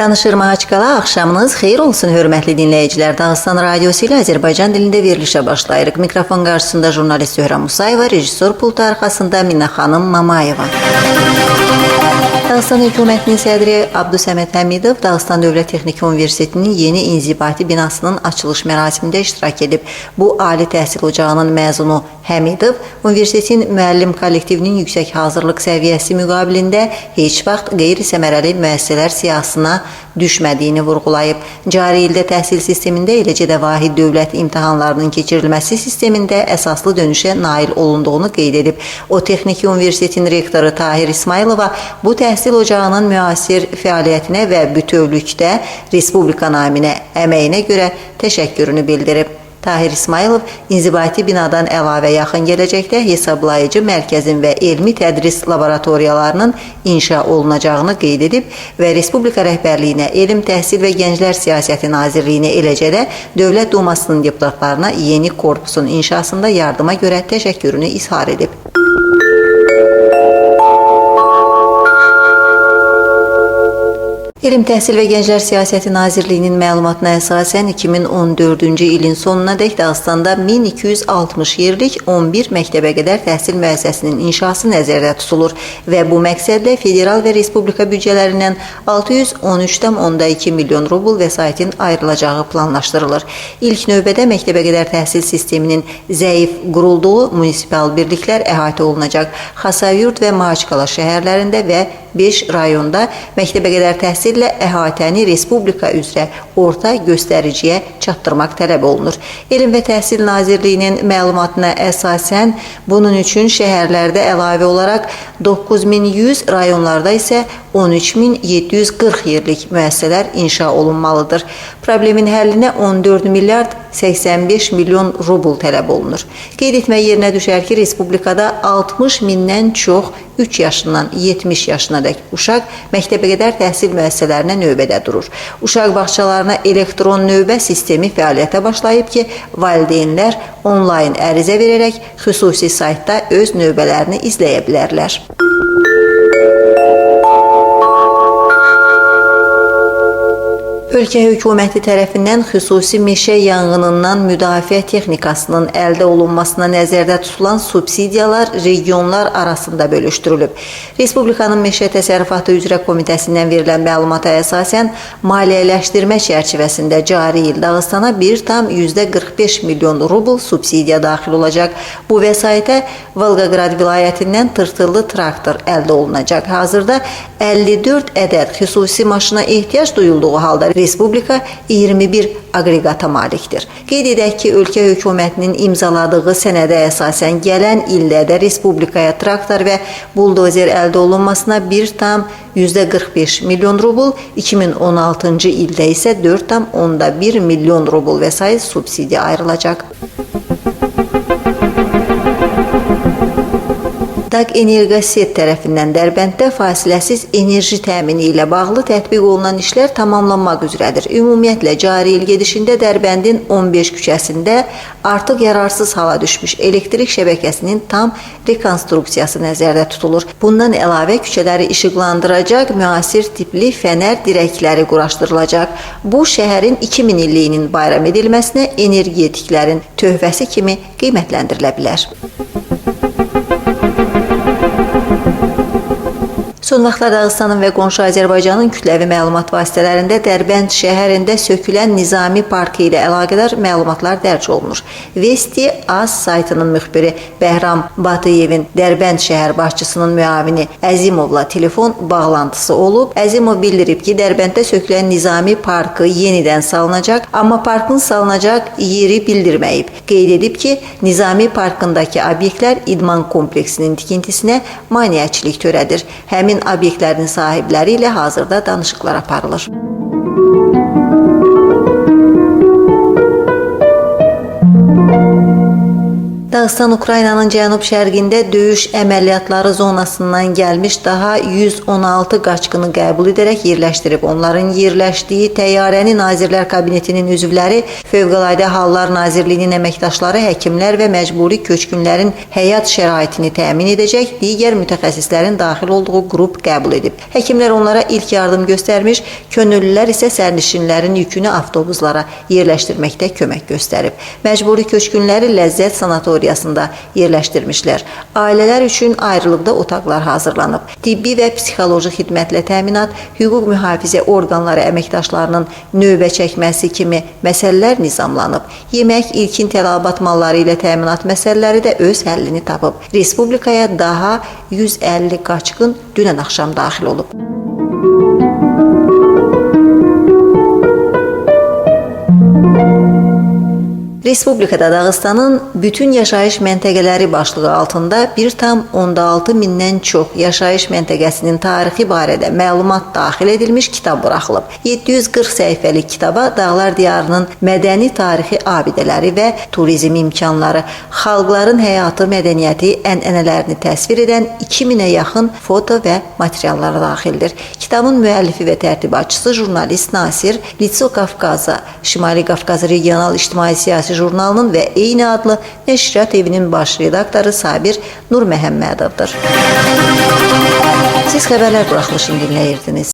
Danışır Mahaçqala, axşamınız xeyir olsun hörmətli dinləyicilər. Dağıstan Radiosu ilə Azərbaycan dilində verilişə başlayırıq. Mikrofon qarşısında jurnalist Zöhrə Musayeva, rejissor pultu arxasında Minna xanım Mamayeva. Dağıstan hökumətinin sədri Abdusəməd Həmidov Dağıstan Dövlət Texniki Universitetinin yeni inzibati binasının açılış mərasimində iştirak edib. Bu ali təhsil ocağının məzunu Həmidov universitetin müəllim kollektivinin yüksək hazırlıq səviyyəsi müqabilində heç vaxt qeyri-səmərəli müəssisələr siyahısına düşmədiyini vurğulayıb. Cari ildə təhsil sistemində, eləcə də vahid dövlət imtahanlarının keçirilməsi sistemində əsaslı dönüşə nail olunduğunu qeyd edib. O Texniki Universitetin rektoru Tahir İsmayılova bu təhsil ocağının müasir fəaliyyətinə və bütövlükdə respublika naminə əməyinə görə təşəkkürünü bildirib. Tahir İsmayılov inzibati binadan əlavə yaxın gələcəkdə hesablayıcı mərkəzin və elmi tədris laboratoriyalarının inşa olunacağını qeyd edib və Respublika rəhbərliyinə, Elm, Təhsil və Gənclər Siyasəti Nazirliyinə, eləcə də Dövlət Dumasının deputatlarına yeni korpusun inşasında yardıma görə təşəkkürünü izhar edib. Elm, Təhsil və Gənclər Siyasəti Nazirliyinin məlumatına əsasən 2014-cü ilin sonuna dək Dağıstanda 1260 yerlik 11 məktəbə qədər təhsil müəssisəsinin inşası nəzərdə tutulur və bu məqsədlə federal və respublika büdcələrindən 613,2 milyon rubl vəsaitin ayrılacağı planlaşdırılır. İlk növbədə məktəbə qədər təhsil sisteminin zəif qurulduğu munisipal birliklər əhatə olunacaq. Xasavyurt və Mahaçqala şəhərlərində və 5 rayonda məktəbə qədər təhsillə əhatəni respublika üzrə orta göstəriciyə çatdırmaq tələb olunur. Elm və Təhsil Nazirliyinin məlumatına əsasən bunun üçün şəhərlərdə əlavə olaraq 9100, rayonlarda isə 13740 yerlik müəssisələr inşa olunmalıdır. Problemin həllinə 14 milyard 85 milyon rubl tələb olunur. Qeyd etmək yerinə düşər ki, respublikada 60 mindən çox 3 yaşından 70 yaşına dək uşaq məktəbə qədər təhsil müəssisələrinə növbədə durur. Uşaq bağçalarına elektron növbə sistemi fəaliyyətə başlayıb ki, valideynlər onlayn ərizə verərək xüsusi saytda öz növbələrini izləyə bilərlər. Ölkə hökuməti tərəfindən xüsusi meşə yanğınından müdafiə texnikasının əldə olunmasına nəzərdə tutulan subsidiyalar regionlar arasında bölüşdürülüb. Respublikanın Meşə Təsərrüfatı üzrə Komitəsindən verilən məlumata əsasən maliyyələşdirmə çərçivəsində cari il Dağıstana 1,45 milyon rubl subsidiya daxil olacaq. Bu vəsaitə Volqograd vilayətindən tırtıllı traktor əldə olunacaq. Hazırda 54 ədəd xüsusi maşına ehtiyac duyulduğu halda Respublika 21 aqreqata malikdir. Qeyd edək ki, ölkə hökumətinin imzaladığı sənədə əsasən gələn ildə də respublikaya traktor və buldozer əldə olunmasına 1,45 milyon rubl, 2016-cı ildə isə 4,1 milyon rubl vəsait subsidiya ayrılacaq. DAQ Energoset tərəfindən Dərbənddə fasiləsiz enerji təmini ilə bağlı tətbiq olunan işlər tamamlanmaq üzrədir. Ümumiyyətlə, cari il gedişində Dərbəndin 15 küçəsində artıq yararsız hala düşmüş elektrik şəbəkəsinin tam rekonstruksiyası nəzərdə tutulur. Bundan əlavə küçələri işıqlandıracaq müasir tipli fənər dirəkləri quraşdırılacaq. Bu, şəhərin 2000 illiyinin bayram edilməsinə energetiklərin töhfəsi kimi qiymətləndirilə bilər. Son vaxtlar Dağıstanın və qonşu Azərbaycanın kütləvi məlumat vasitələrində Dərbənd şəhərində sökülən Nizami parkı ilə əlaqədar məlumatlar dərc olunur. Vesti Az saytının müxbiri Bəhram Batıyevin Dərbənd şəhər başçısının müavini Əzimovla telefon bağlantısı olub. Əzimov bildirib ki, Dərbənddə sökülən Nizami parkı yenidən salınacaq, amma parkın salınacaq yeri bildirməyib. Qeyd edib ki, Nizami parkındakı obyektlər idman kompleksinin tikintisinə maneəçilik törədir. Həmin obyektlərin sahibləri ilə hazırda danışıqlar aparılır. Dağıstan Ukraynanın cənub-şərqində döyüş əməliyyatları zonasından gəlmiş daha 116 qaçqını qəbul edərək yerləşdirib. Onların yerləşdiyi təyyarəni Nazirlər Kabinetinin üzvləri, Fövqəladə Hallar Nazirliyinin əməkdaşları, həkimlər və məcburi köçkünlərin həyat şəraitini təmin edəcək digər mütəxəssislərin daxil olduğu qrup qəbul edib. Həkimlər onlara ilk yardım göstərmiş, könüllülər isə sərnişinlərin yükünü avtobuslara yerləşdirməkdə kömək göstərib. Məcburi köçkünləri Ləzzət sanatoriyasında yerləşdirmişlər. Ailələr üçün ayrılıqda otaqlar hazırlanıb. Tibbi və psixoloji xidmətlə təminat, hüquq mühafizə orqanları əməkdaşlarının növbə çəkməsi kimi məsələlər nizamlanıb. Yemək, ilkin tələbat malları ilə təminat məsələləri də öz həllini tapıb. Respublikaya daha 150 qaçqın dünən axşam daxil olub. Respublikada Dağıstanın bütün yaşayış məntəqələri başlığı altında 1,6 mindən çox yaşayış məntəqəsinin tarixi barədə məlumat daxil edilmiş kitab buraxılıb. 740 səhifəlik kitaba Dağlar diyarının mədəni tarixi abidələri və turizm imkanları, xalqların həyatı, mədəniyyəti, ənənələrini təsvir edən 2000-ə yaxın foto və materiallar daxildir. Kitabın müəllifi və tərtibatçısı jurnalist Nasir Litso Qafqaza, Şimali Qafqaz Regional İctimai Siyasi jurnalının və eyni adlı nəşriyyat evinin baş redaktoru Sabir Nurməhəmmədovdur. Siz xəbərlər buraxılışını dinləyirdiniz.